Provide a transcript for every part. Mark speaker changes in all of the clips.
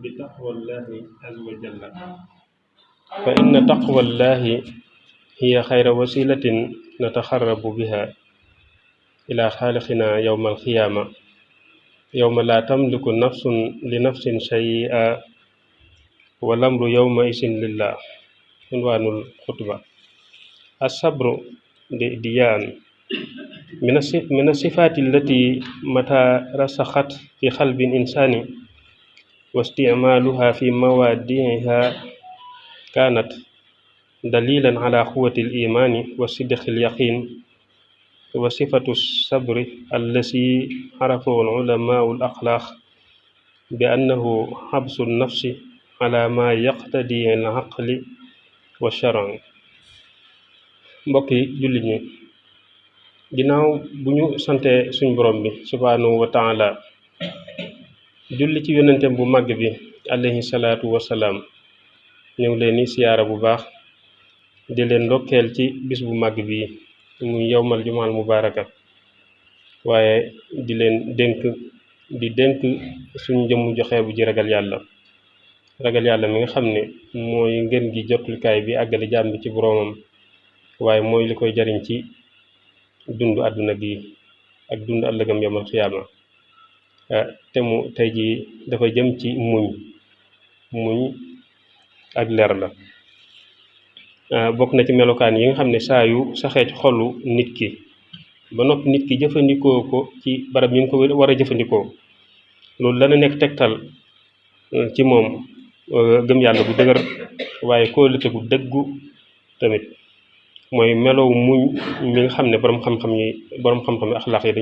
Speaker 1: بتقوى الله عز وجل فإن تقوى الله هي خير وسيلة نتخرب بها إلى خالقنا يوم القيامة يوم لا تملك نفس لنفس شيئا والأمر يومئذ لله. عنوان الخطبة: الصبر ديان من الصفات التي متى رسخت في قلب الإنسان واستعمالها في موادعها كانت دليلا على قوة الإيمان وصدق اليقين. وصفة الصبر التي عرفه العلماء الأخلاق بأنه حبس النفس على ما يقتضي العقل والشرع. mbokki jullit ñi ginnaaw bu ñu sante suñ borom bi subhanahu wa taala julli ci yonenteem bu màgg bi alayhi salaatu wasalaam, ñu ngi leen di siyaara bu baax di leen ndokkeel ci bis bu màgg bi muy yowmal jumaal mubaaraka, waaye di leen dénk suñ jëmm joxe bu ji ragal yàlla mi nga xam ne mooy ngën gi jotlikaay bi àggale jaam bi ci boroomam, waaye mooy li koy jariñ ci dund àdduna gi ak dund ëllëgam yawmal xiyaama. te mu tey jii dafa jëm ci muñ ak leer la. bokk na ci melokaan yi nga xam ne saa yu saxee ci xolu nit ki ba noppi nit ki jëfandikoo ko ci barab yi nga ko war a jëfandikoo, loolu dana nekk tegtal ci moom gëm yàlla bu dëgër, waaye kóolute gu dëggu tamit. mooy melow muñ mi nga xam ne boroom xam-xam yi axlaaq yi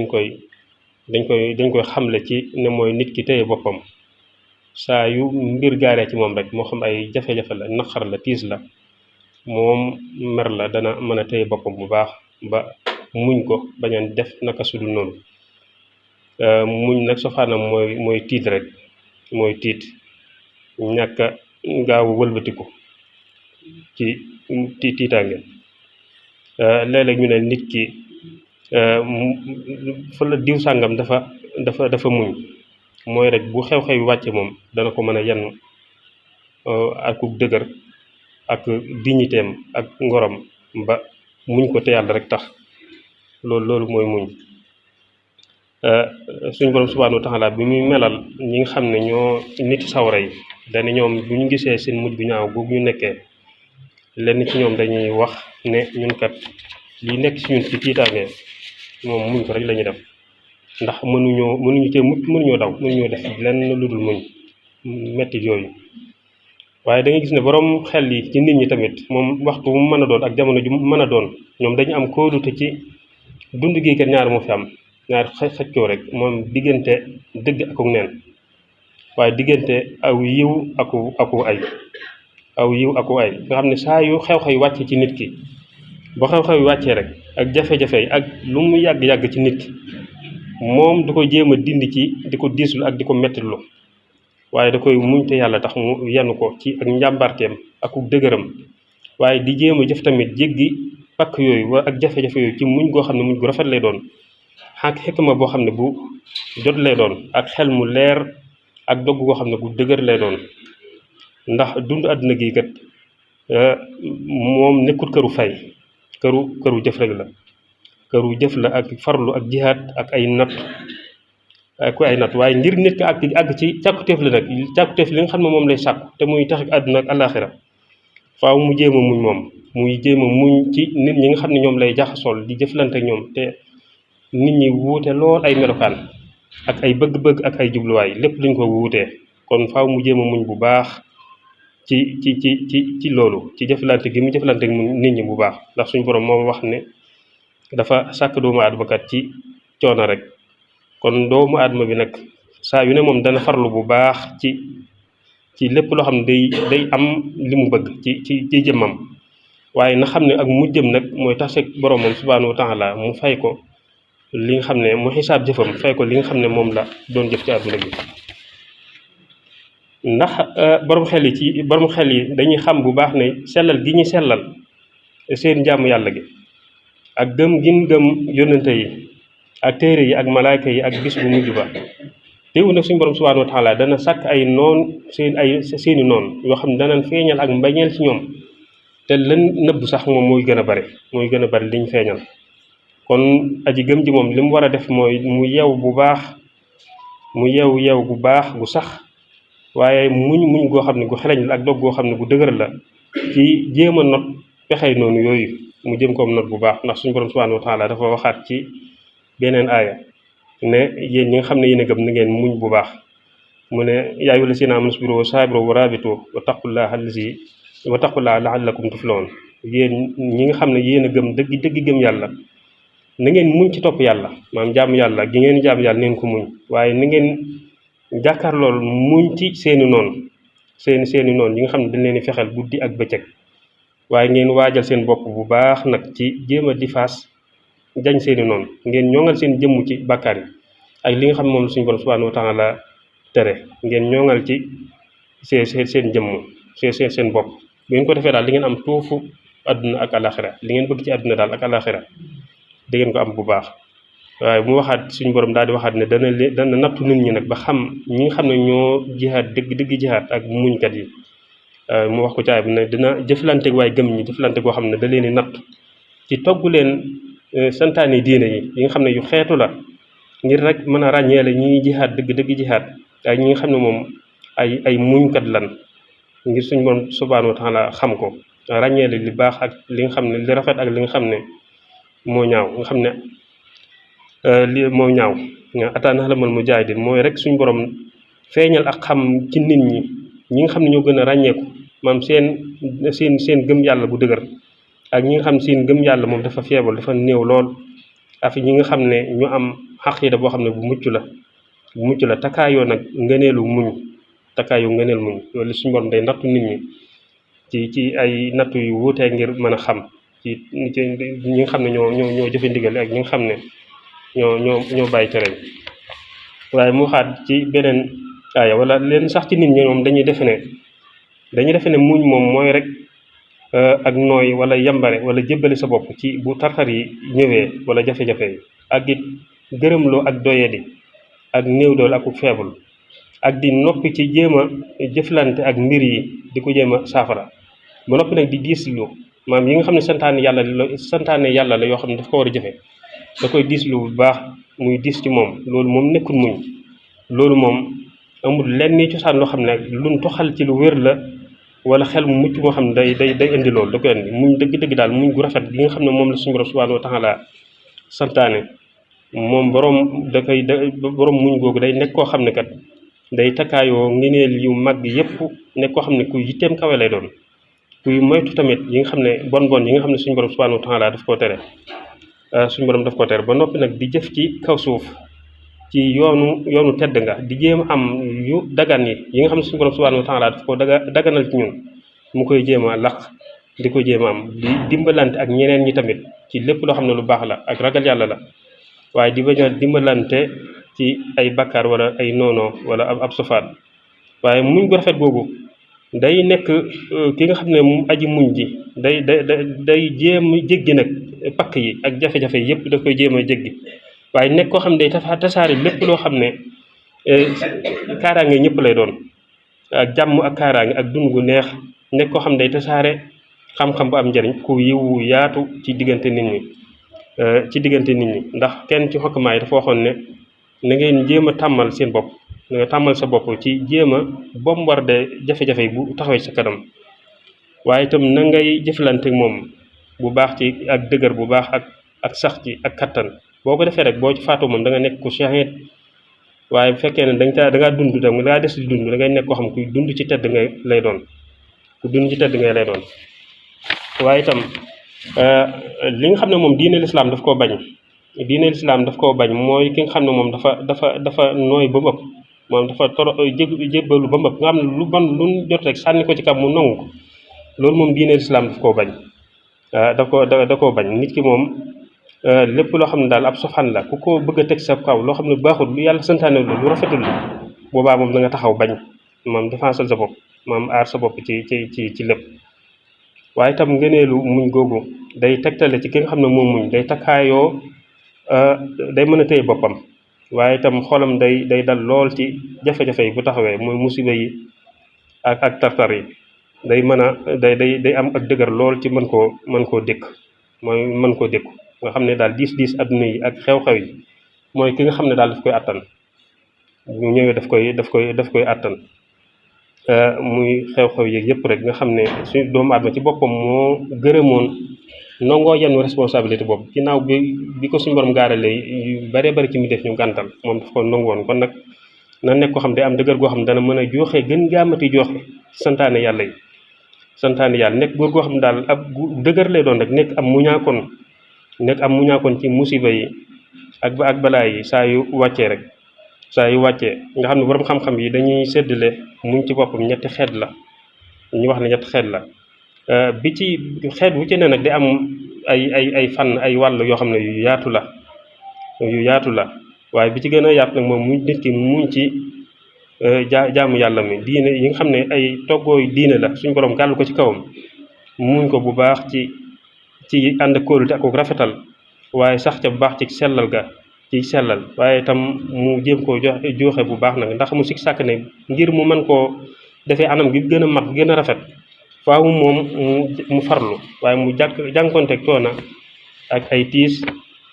Speaker 1: dañ koy xamle ci ne mooy nit ki téye boppam saa yu mbir gaaree ci moom rek, moo xam ay jafe-jafe la, naqar la, tiis la, moom mer la, dana mën a téye boppam bu baax ba muñ ko bañan def naka sudul noonu. muñ nag sofaanam mooy tiit rek, mooy tiit, ñàkk a gaaw wëlbatiku ci tiitaange. léeg-léeg ñu ne nit ki fa la diw sàngam dafa muñ, mooy rek bu xew-xew wàcce moom dana ko mën a yenn ak dëgër ak dignitéem ak ngorom ba muñ ko te yàlla rek tax. loolu mooy muñ. suñ borom subhaanahu wa taala bi muy melal ñi nga xam ne ñoo nit sawara yi, dana ñoom bu ñu gisee seen mujj bu ñaaw boobu ñu nekkee, lenn ci ñoom dañuy wax ne ñun kat lii nekk ci ñun ci tiitaange moom muñ ko rek la ñuy def, ndax mënuñu cee mucc, mënuñoo daw, mënuñoo def lenn lu dul muñ metti yooyu. waaye da ngay gis ne borom xel yi ci nit ñi tamit moom waxtu mu mën a doon ak jamono ju mën a doon, ñoom dañu am kóolute ci dund gi kat ñaar moo fi am, ñaar xëccoo rek, moom diggante dëgg akuk neen, waaye diggante aw yiw aku ay nga xam ne saa yu xew-xew wàcce ci nit ki, ba xew-xew wàccee rek ak jafe-jafe yi ak lu mu yàgg-yàgg ci nit ki, moom du ko jéem a dindi ci di ko diislu ak di ko mettitlu, waaye da koy muñ te yàlla tax mu yenn ko ci ak njàmbarteem ak dëgëram, waaye di jéem a jëf tamit jéggi pakk yooyu ak jafe-jafe yooyu ci muñ goo xam ne muñ gu rafet lay doon, ak xikma boo xam ne bu jot lay doon, ak xel mu leer ak dogg goo xam ne gu dëgër lay doon. ndax dund àdduna gi kat moom nekkut këru fay, këru jëf rek la, këru jëf la ak farlu ak jihaad ak ay natt waaye ngir nit ka àgg ci càkkutéef la nag, càkkutéef li nga xam ne moom lay sàkku te muy tax ak àdduna ak àllaaxira, faaw mu jéem a muñ moom, muy jéem a muñ ci nit ñi nga xam ne ñoom lay jaxasool di jëflante ak ñoom, te nit ñi wuute lool ay melokaan ak ay bëgg-bëgg ak ay jubluwaay, lépp luñ ko wuutee, kon faaw mu jéem a muñ bu baax ci loolu, ci jëflante gi mu jëflante ak nit ñi bu baax. ndax suñu borom moo wax ne dafa sàkk doomu aadama kat ci coono rek, kon doomu aadama bi nag saa yu ne moom dana farlu bu baax ci lépp loo xam ne day am li mu bëgg ci jëmmam, waaye na xam ne ak mujjëm nag mooy taseeg boromam subhaanahu wa taala mu fay ko li nga xam ne mu xisaab jëfam, fay ko li nga xam ne moom la doon jëf ci àdduna gi. ndax borom xel yi dañuy xam bu baax ne sellal gi ñuy sellal seen jaamu yàlla gi ak gëm gin gëm yónnante yi ak téere yi ak malaayka yi ak bis bu mujj ba teewul nag suñu borom subhanahu wa taala dana sàkk ay noon seeni noon yoo xam ne danañ feeñal ak mbañeel ci ñoom te lan nëbb sax moom mooy gën a bari liñ feeñal. kon aji gëm ji moom li mu war a def mooy mu yew bu baax mu yew bu baax gu sax waaye muñ goo xam ne gu xereñ la ak dog goo xam ne gu dëgër la ci jéem a not pexey noonu yooyu mu jëm koom not bu baax ndax suñu borom subhanahu wa taala dafa waxaat ci beneen aaya ne yéen ñi nga xam ne yéen a gëm na ngeen muñ bu baax mu ne yaa ayyuhal lazina aamanu isbiru wa saabiru wa raabitu wa taqullaha la'allakum tuflihun yéen ñi nga xam ne yéen a gëm dëgg gëm yàlla na ngeen muñ ci topp yàlla maanaam jaamu yàlla gi ngeen jaamu yàlla neen ko muñ waaye na ngeen jàkkaar lool muñ ci seeni noonu seeni noonu yi nga xam ne dañ leen di fexeel guddi ak bëccëg waaye ngeen waajal seen bopp bu baax nag ci jéem a di faas jañ seeni noonu ngeen ñoŋal seen jëmm ci bàkkaar yi ak li nga xam ne moom la suñu borom subhanahu wa taala tere ngeen ñoŋal ci seen jëmm seen bopp bu ngeen ko defee daal li ngeen am tuufu àdduna ak alaxira li ngeen bëgg ci àdduna daal ak alaxira di ngeen ko am bu baax. waaye mu waxaat suñu borom daal di waxaat ne dana nattu nit ñi nag ba xam ñi nga xam ne ñoo jihaat dëgg jihaat ak muñkat yi mu wax ko caay bi ne dina jëflante waaye gëm ñi jëflante goo xam ne da leen di natt ci togg leen santaane diine yi nga xam ne yu xeetu la ngir rek mën a ràññeele ñi jihaat dëgg jihaat ak ñi nga xam ne moom ay muñkat lan ngir suñu borom subhanahu wa taala xam ko ràññeele li baax ak li nga xam ne li rafet ak li nga xam ne moo ñaaw nga xam ne li moo ñaaw ataana xalamal mujahidin mooy rek suñu borom feeñal ak xam ci nit ñi nga xam ne ñoo gën a ràññeeku maam seen gëm yàlla bu dëgër ak ñi nga xam ne seen gëm yàlla moom dafa feebal dafa néew lool ak ñi nga xam ne ñu am xaqiida boo xam ne bu mucc la takkaayoo nag ngëneelu muñ loolu suñu borom day nattu nit ñi ci ay nattu yu wuutee ngir mën a xam ci ñi nga xam ne ñoo jëfe ndigal ak ñi nga xam ne ñoo bàyyi tere waaye mu waxaat ci beneen aaya wala leen sax ci nit ñi moom dañuy defe ne muñ moom mooy rek ak nooy wala yambare wala jébbali sa bopp ci bu tartar yi ñëwee wala jafe-jafe yi ak it gërëmloo ak doyadi ak néew doole ak feebul ak di noppi ci jéem a jëflante ak mbir yi di ko jéem a saafara ba noppi nag di diislu maam yi nga xam ne santaane yàlla la yoo xam ne daf ko war a jëfe da koy diislu bu baax muy diis ci moom loolu moom nekkul muñ loolu moom amul lenn cosaan loo xam ne luñ toxal ci lu wér la wala xel mu mucc moo xam ne day indi loolu da koy indi muñ dëgg daal muñ gu rafet gi nga xam ne moom la suñu borom subhanahu wa taala santaane moom borom muñ googu day nekk koo xam ne kat day takkaayoo ngeneel yu mag yépp nekk koo xam ne ku yitteem kawe lay doon kuy moytu tamit yi nga xam ne bon yi nga xam ne suñu borom subhanahu wa taala daf koo tere ba noppi nag di jëf ci kaw suuf ci yoonu tedd nga di jéem am yu dagan yi nga xam ne suñu borom subhanahu wa taala daf koo daganal ci ñun mu koy jéem a laq di ko jéem a am di dimbalante ak ñeneen ñi tamit ci lépp loo xam ne lu baax la ak ragal yàlla la waaye di bañ a dimbalante ci ay bakkaar wala ay noonoo wala ab sofaat waaye muñ gu rafet googu day nekk ki nga xam ne mu aji muñ ji day jéem jéggi nag pakk yi ak jafe-jafe yëpp daf koy jéem a jéggi waaye nekk koo xam ne day tasaare lépp loo xam ne kaaraange ñëpp lay doon ak jàmm ak kaaraange ak dund gu neex nekk koo xam ne day tasaare xam-xam bu am njëriñ ku yiwu yaatu ci diggante nit ñi ndax kenn ci xokkamaa yi dafa waxoon ne na ngeen jéem a tàmmal seen bopp nga tàmmal sa bopp ci jéem a bombarde jafe-jafe yi bu taxawee sa kanam waaye itam na ngay jëflante moom bu baax ci ak dëgër bu baax ak sax ci ak kattan boo ko defee rek boo ci faatu moom da nga nekk ku shahid waaye bu fekkee ne da ngaa dund tam da ngaa des di dund da ngay nekk koo xam kuy dund ci tedd ngay lay doon waaye itam li nga xam ne moom diine lislaam daf koo bañ mooy ki nga xam ne moom dafa nooy ba mbëpp moom dafa jébbalu ba mbëpp nga xam ne lu bon lu jot rek sànni ko ci kam mu nangu ko loolu moom diine lislaam daf koo bañ da koo bañ nit ki moom lépp loo xam ne daal ab sofaan la ku ko bëgg a teg sa kaw loo xam ne baaxul lu yàlla santaane lu rafetul boobaa moom da nga taxaw bañ moom défensal sa bopp moom aar sa bopp ci lépp waaye itam ngëneelu muñ googu day tegtale ci ki nga xam ne moom muñ day takkaayoo day mën a téye boppam waaye itam xolam day dal lool ci jafe-jafe yi bu taxawee mooy musiba yi ak tartar yi day mën a day am ak dëgër lool ci mën koo dékk mooy mën koo dékku nga xam ne daal diis adduna yi ak xew-xew yi mooy ki nga xam ne daal daf koy attan bu ñëwee daf koy attan muy xew-xew yeeg yëpp rek nga xam ne suñu doomu aadama ci boppam moo gërëmoon nangoo yenn responsabilité boobu ginnaaw bi ko suñu borom gaarale yu bëree bëri ci mu def ñu gàntal moom daf ko nangu woon kon nag na nekk ko xam day am dëgër goo xam ne dana mën a joxe gën gaamati joxe santaane yàlla yi santaane yàlla nekk góor goo xam ne daal ab dëgër lay doon rek nekk am muñaakoon ci musiba yi ak balaa yi saa yu wàccee nga xam ne borom xam-xam yi dañuy séddale muñ ci boppam ñetti xeet la ñu wax ne ñetti xeet la bi ci xeet wu ci ne nag di am ay fànn ay wàll yoo xam ne yu yaatu la waaye bi ci gën a yaatu nag moom muñ nit ki muñ ci jaamu yàlla mi diine yi nga xam ne ay toggooy diine la suñ borom gàllu ko ci kawam muñ ko bu baax ci ànd kóolute ak rafetal waaye sax ca bu baax ci sellal waaye itam mu jéem koo joxe bu baax nag ndax mu sikk sàkk ne ngir mu mën koo defee anam gi gën a mat gën a rafet faaw moom mu farlu waaye mu jànkonteeg toona ak ay tiis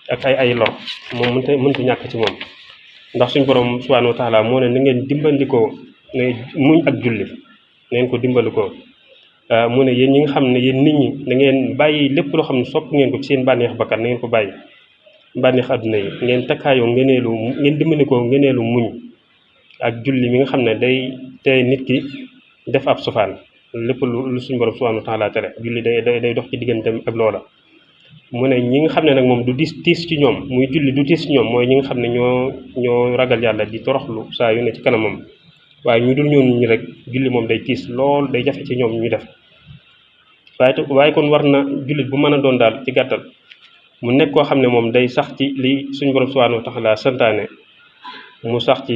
Speaker 1: ak ay lor moom mënta ñàkk ci moom ndax suñ borom subhanahu wa taala moo ne na ngeen dimbandikoo ne muñ ak julli nangeen ko dimbandikoo mu ne yéen ñi nga xam ne yéen nit ñi da ngeen bàyyi lépp loo xam ne sopp ngeen ko ci seen bànneex bakkan na ngeen ko bàyyi bànneex adduna yi ngeen takkaayoo ngeen dimbandikoo ngeneelu muñ ak julli mi nga xam ne day tey nit ki def ab sofaan lépp lu suñ borom subhanahu wa taala tere julli day dox ci digganteem ak loola mu ne ñi nga xam ne nag moom du tiis ci ñoom muy julli du tiis ci ñoom mooy ñi nga xam ne ñoo ragal yàlla di toroxlu saa yu ne ci kanamam waaye ñu dul ñoon ñi rek julli moom day tiis lool day jafe ci ñoom ñu def waaye kon war na jullit bu mën a doon daal ci gàttal mu nekk koo xam ne moom day sax ci li suñ borom subhanahu wa taala santaane mu sax ci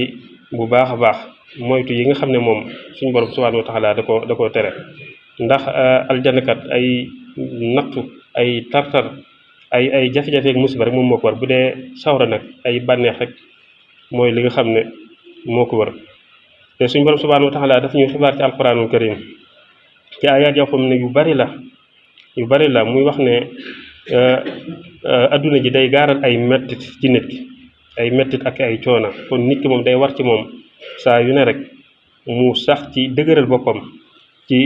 Speaker 1: bu baax a baax moytu yi nga xam ne moom suñ borom subhanahu wa taala da koo tere ndax aljanakat ay nattu ay tartar ay jafe-jafe ak musiba rek moom moo ko war bu dee sawra nag ay bànneex rek mooy li nga xam ne moo ko war te suñ borom subhanahu wa taala daf ñuy xibaar ci alquranul karim ci ayaat yoo xam ne yu bari la muy wax ne adduna ji day gaaral ay mettit ci nit ki ay mettit ak ay coona kon nit ki moom day war ci moom saa yu ne rek mu sax ci dëgëral boppam ci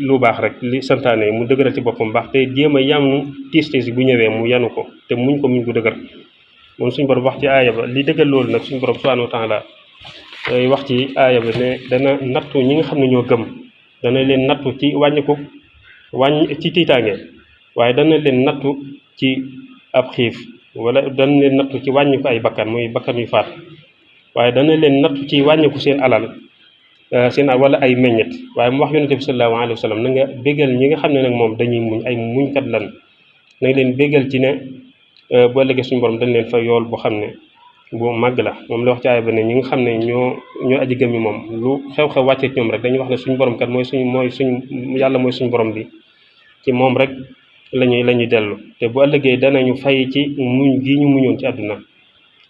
Speaker 1: lu baax rek li santaane mu dëgëral ci boppam baax te jéem a yanu tiis bu ñëwee mu yanu ko te muñ ko muñ ko dëgër moom suñ borom wax ci aaya ba li dëggal loolu nag suñ borom subhanahu wa taala day wax ci aaya ba ne dana nattu ñi nga xam ne ñoo gëm dana leen nattu ci ci tiitaange waaye dana leen nattu ci ab xiif wala dana leen nattu ci wàññi ko ay bakkan muy bakkan yu faat waaye dana leen nattu ci wàññiku seen alal wala ay meññet waaye mu wax yonente bi sallallahu alayhi wa sallam na nga bégal ñi nga xam ne nag moom dañuy muñ ay muñkat lan na nga leen bégal ci ne boo ëllëgee suñu borom dañ leen fa yool boo xam ne bu màgg la moom la wax ci aaya ba ne ñi nga xam ne ñoo aji gëm yi moom lu xew-xew wàccee ci ñoom rek dañuy wax ne suñu borom kat mooy yàlla mooy suñu borom bi ci moom rek la ñuy dellu te bu ëllëgee danañu fay ci muñ gi ñu muñoon ci àdduna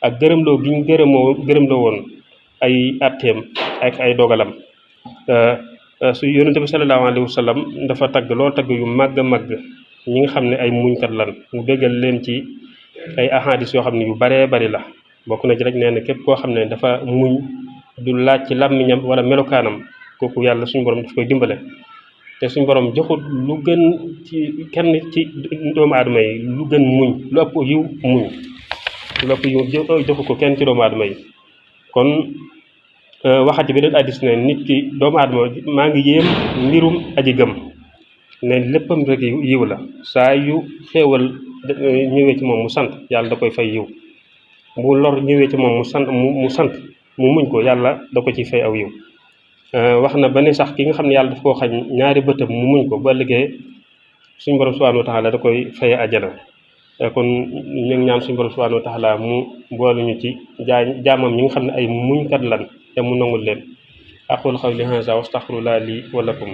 Speaker 1: ak gërëmloo gi ñu gërëmloo woon ay atteem ak ay dogalam su yonente bi sallallahu alayhi wa sallam dafa tagg loolu tagg yu màgg ñi nga xam ne ay muñkat lan mu béggal leen ci ay ahadis yoo xam ne yu baree bari la bokk na ci rek nee na képp koo xam ne dafa muñ du laaj ci làmmiñam wala melokaanam kooku yàlla suñu borom daf koy dimbale te suñu borom joxut lu gën ci kenn ci doomu aadama yi lu gën muñ lu ëpp yiw muñ lu ëpp yiw joxu ko kenn ci doomu aadama yi kon waxati bi doon addis ne nit ki doomu aadama maa ngi yéem mbirum aji gëm ne léppam rek yiw la saa yu xéewal ñëwee ci moom mu sant yàlla da koy fay yiw bu lor ñëwee ci moom mu muñ ko yàlla da ko ci fay aw yiw wax na ba ne sax ki nga xam ne yàlla daf koo xañ ñaari bëtam mu muñ ko ba liggéey suñu borom subhanahu wa taala da koy faye ajana kon ñu ngi ñaan suñu borom subhanahu wa taala mu boole ñu ci jaamam ñi nga xam ne ay muñkat lan te mu nangul leen aqulu qawli haza wa astaghfirullah li wa lakum